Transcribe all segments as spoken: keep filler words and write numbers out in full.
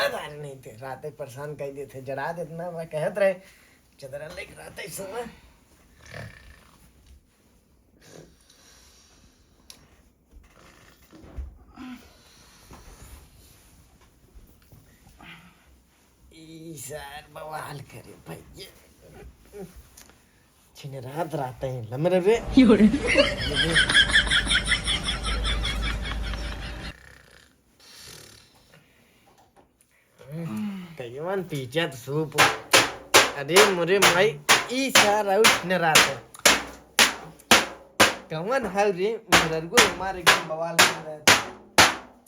अरे नहीं थे, राते परेशान कर देते, जरा देतना, मैं कहत रहे, चदरा लेके राते सोवा। ई सार बवाल करे भैया। छिन रात रात है लमर रे। कयवन पीचत सूप। अरे मोरे माई, ई सार आउट न रात है। कवन हौ रे, मेहररुआ हमार एकदम बवाल कर रहा है।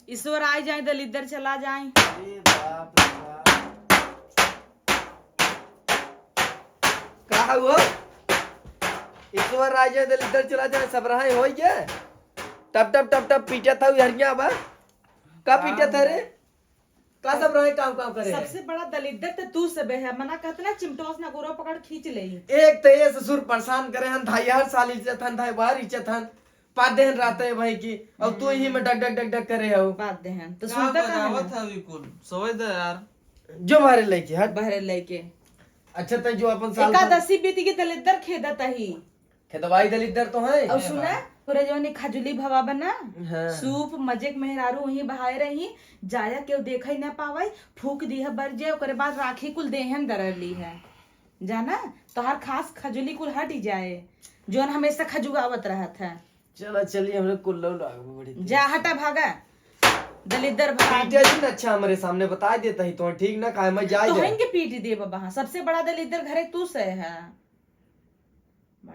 ईश्वर आइ जाए, दलिद्दर चला जाए। अरे बाप रे बाप। का हुआ? ईश्वर आइ जाए, दलिद्दर चला जाए, सब रहे होई गे। टप टप टप टप पीटत हौ हरिया बा। का पीटत है रे? का सब रहे काव काव करे है? सबसे बड़ा दलिद्दर त तू सबे है। मना कहत ना चिमटोस ना गोरो पकड़ खींच ले। एक त ये ससुर परेशान करे हन, धाई हर साल इज्जत हन, धाई बार इज्जत हन। पाद देहन रहते है भाई की, अब तू ही में डग डग डग डग करे हो। पाद देहन। तो का सुनता कहाँ है? बतावत है अभी कुल? सोए दे यार। जो बहरे लेके हट। बहरे लेके। अच्छा, तै जो अपन साल भर एकादशी बीत के दलिद्दर खेदत ही। खेदवाई दलिद्दर तो है। और सुना, तोरे जौन ई खजुली भवा बना, हाँ। सूप मजे के मेहरारू वहीं बहाए रही, जाया केहू देखे ना पावे, फूक दिह बर जे, ओकरे बाद राखी कुल देहन दरली है। जाना, तोहार खास खजुली कुल हट ही जाए, जौन हमेशा खजुआवत रहत है। चला, चली, हमरे कुल्लो लागबे बड़ी तेज। जा, हटा, भागा। दलिद्दर भाग। पीटे दिन अच्छा हमरे सामने बताइ देता ही, तो ठीक ना, काहे मैं जाए तो जाए। हइन के पीट दे बाबा, हाँ, सबसे बड़ा दलिद्दर घरे तू से है।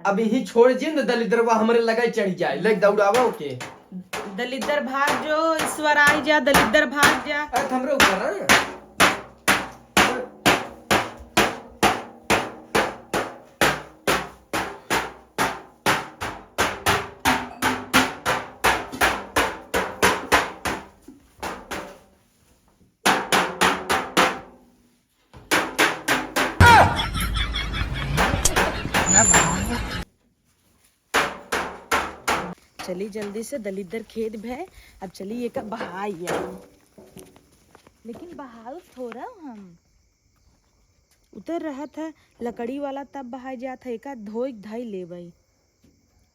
अब यही छोड़ जिन, दलिद्दरवा हमरे लगे चढ़ जाए, ले दौड़ावा ओके। दलिद्दर भाग जो, ईश्वर आइ जा, दलिद्दर भाग जा। अरे, हमरे ऊपर, हाँ? चली जल्दी से, दलिद्दर खेद भय। अब चली एका बहाई आई। लेकिन बहाउब थोरा हम। उतर रहत है लकड़ी वाला, तब बहाई जात है, एका धोई धाई लेबई।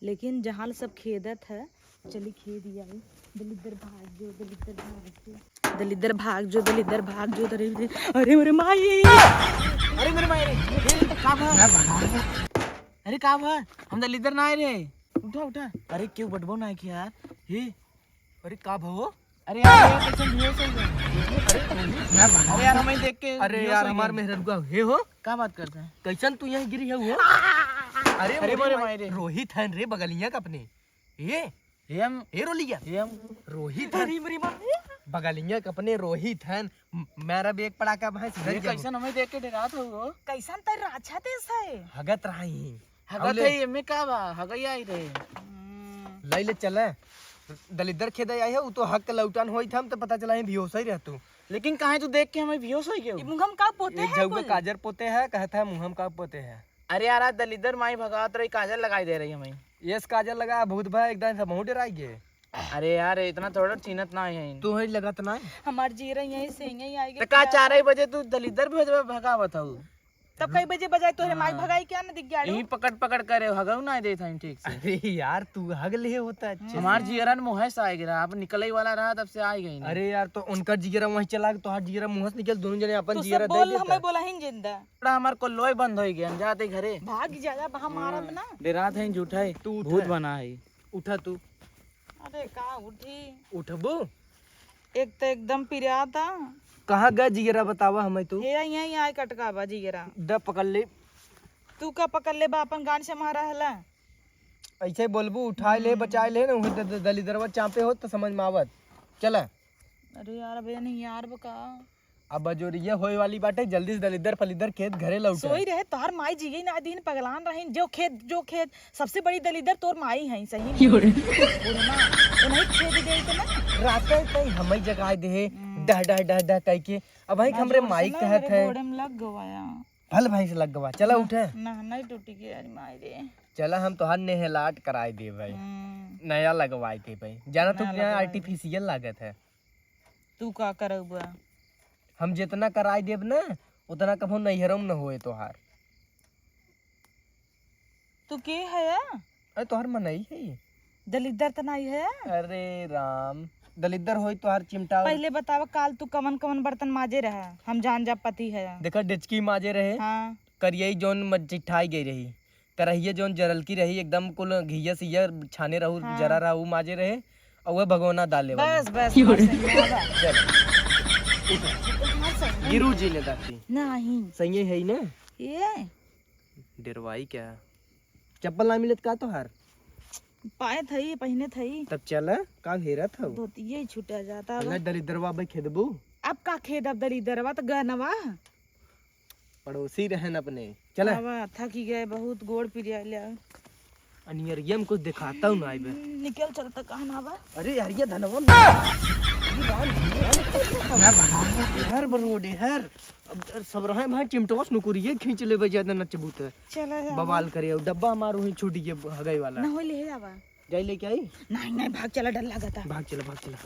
लेकिन जहाँ ल सब खेदत है, चली खेद ही आई। दलिद्दर भाग जो, दलिद्दर भाग जो। दलिद्दर भाग जो, दलिद्दर भाग जो, दलिद्दर, अरे मेरे माई। अरे मेरे माई रे, ए, का भा? अरे का भा? हम दलिद्दर ना आए रे। उठा, उठा। अरे क्यों बटबो ना है कि यार? हे, अरे का भा हो? अरे यार, यार, कैसन भी हो सही है? अरे यार, हमें देख के अरे भी हो यार, सही हमार है। मेहररुआ, हे हो? का बात करता है? कैसन तू यहाँ गिरी है हो? अरे अरे मोरे मोरे माई माई रे। रोहित है रे बगलिया का अपने। ये हे हम, ए रोलिया। हे हम। रोहित हन। अरे, मेरी माँ। बगलिया के अपने रोहित हन। म-, मेरा भी एक पड़ाका भैंस ये इधर गया। कैसन हमें देख के डरात हो वो? कैसन तेरे राछा देश है? हगत रही। हगत अउले। है, एमे का बा? हगई आई रहे। हम्म। लई ले चले। दलिद्दर खेदे आई है, उ तो हग के लौटान होई था, हम तो पता चला है बेहोश ही रहतू। लेकिन काहे तू देख के हमें बेहोश हो गयो? ई मुंह हम का पोते एक हैं जौगो कुल? काजर पोते है, कहता है मुंह हम का पोते है। अरे यार, आज दलिद्दर माई भगावत रही, काजर लगाई दे रही हमें। यस, काजर लगा, भूत भय एकदम से मुंह डराई गे। अरे यार, इतना थोड़ा चिन्हत ना है। तू है लगत ना है। हमार जीरा यहीं से यहीं आई तो गई का यार। चार ही बजे तू दलिद्दर भेजबे भगावत हऊ? तब कई बजे बजाए तोहरे माई हाँ। भगाई क्या ना दिख गया? यहीं पकड़ पकड़ करे हगऊ ना देत हई ठीक से। अरे यार, तू हग ले होता अच्छे से। हमार जीरा न मुँह से आ गिरा, अब निकले वाला रहा तब से आ गई ना। अरे यार, तो उनका जीरा वहीं चला, तोहार जीरा मुँह से निकल, दोनों जने अपन तू जीरा सब दे बोल, देता। हमें बोला ही जिंदा। थोड़ा हमार को लोई बंद होई गया, हम जाते घरे। भाग जा, जा, बहा मारब ना। डेरात है झूठा है, तू उठ। भूत बना है। उठा तू। अरे का उठी? उठबू? एक तो एकदम पिराता। कहाँ गा जिगरा बतावा हमें तू? हे, यहीं आए कटका बा जिगरा। द पकड़ ले। तू का पकड़ ले बा, अपन गांड से मारा हला। ऐसे बोलबू, उठाए ले, हम्म। बचाए ले ना, उहे द-, द-, दलिद्दरवा चापे हो तो समझ में आवत। चला। अरे यार, अब ये नहीं यार बका। अब बजोरिया होए वाली बाटे, जल्दी से दलिद्दर फलिद्दर खेद घरे लौटे। सोई रहे, तोहार माई जिए ना दिन पगलान रही, जो खेद, जो खेद, सबसे बड़ी दलिद्दर तोर माई है, सही में। की हो रे? बुढ़मा, उन्हें खेद दे के ना। रात कहीं हमें जगाए दे, हम्म। डह, डह, डह, डह कह के। अब भाई ना हमरे जोर से माई ना, कहत मेरे है। गोड़े में लग गवाया। भल भाई से लग गवा, चला ना, उठे। ना, नहीं टूटी के यार माई रे। चला हम तोहार नेहलाट कराए दे भाई। हम्म। नया लगवाए दे भाई। जाना तू नया क्या लगवाए दे। Artificial लागत है। तू का करबा? हम जितना कराई देब ना, उतना कभो नैहरों में न होए तोहार। तू के है? अरे तोहार मनई है। दलिद्दर त नाई है? अरे राम, दलिद्दर होई तोहार चिमटा। पहिले बतावा, काल तू कवन कवन बर्तन माजे रहा, हम जान जा पति है। देखा, डेचकी माजे रहे। हाँ। करियई जौन म-, चिट्ठाई गई रही, करहिया जौन जरलकी रही, एकदम कुल घिया सिया छाने रहू, हाँ। जरा रहा, उ माजे रहे, और वह भगोना दाले वाली। बस, बस, बस, बस। चल। तोहार सही है। गिरू जी ने दाती। नहीं। सही है ही ना? ये? डेरवाई क्या? चप्पल ना मिलत का तोहार? पाए थई, पहिने थई। तब चल, का हेरत हौ? धोतिये छूटा जाता बा। दलिद्दरवा भाई खेदबू? अब का खेदब दलिद्दरवा, त गनवा। पड़ोसी रहन अपने। चल। आवा, थकी गए, बहुत गोड़ पिरियाइले। अनियरिया में कुछ देखाता हूँ ना आइबे। निकल चलता, कहाँ ना बा? अरे यार, ये धनवा में। हर बरोडे, हर। अब सब रहे भाई, चिमटवा से नुकुरिये खींच लेबे, ज्यादा नचबू त। चला जा। बवाल करे, और डब्बा हमार वहीं छूट गया, हगई वाला। ना होई, ले आवा। जाई लेके आई? नहीं, नहीं, भाग चला, डर लागता। भाग चला, भाग चला।